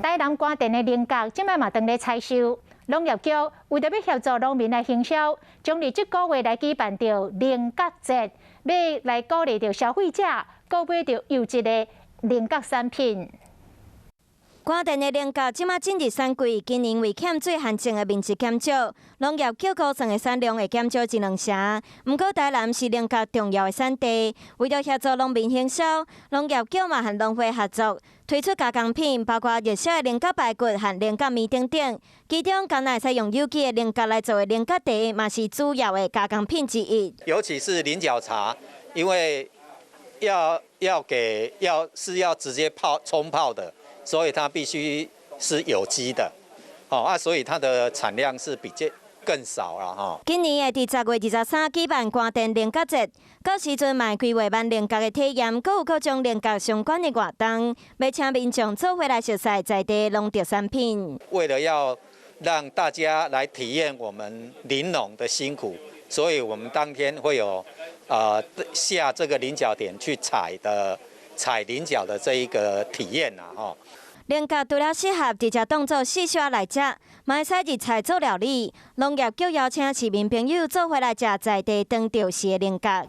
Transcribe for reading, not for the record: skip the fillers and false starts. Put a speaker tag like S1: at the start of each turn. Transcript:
S1: 台南關田的菱角，這擺嘛當咧採收。農業局為著欲協助農民來行銷，將佇這個月來舉辦著菱角節，欲來鼓勵著消費者購買著優質的菱角產品。
S2: 關田的菱角這馬進入產季，今年為欠水旱情的面積減少，農業局估算的產量會減少一兩成。毋過台南是菱角重要的產地，為著協助農民行銷，農業局嘛和農會合作，推出加工品，包括熱銷的菱角排骨和菱角麵等等。其中，敢若會使用有機的菱角來做的菱角茶，嘛是主要的加工品之一。
S3: 尤其是菱角茶，因為要給要是要直接泡沖泡的。所以它必須是有機的，好啊，所以它的產量是比較更少了哈。
S2: 今年會佇10月23舉辦關田菱角節，到時陣嘛會規劃萬菱角的體驗，閣有各種菱角相關的活動，欲請民眾做伙來熟似在地農特產品。
S3: 為了要讓大家來體驗我們林農的辛苦，所以我們當天會有下這個菱角田去採的。採菱角的這一個體驗啦，吼。
S2: 菱角除了適合直接當做四小來食，嘛會使入菜做料理。農業局邀請市民朋友做伙來食在地當著時的菱角。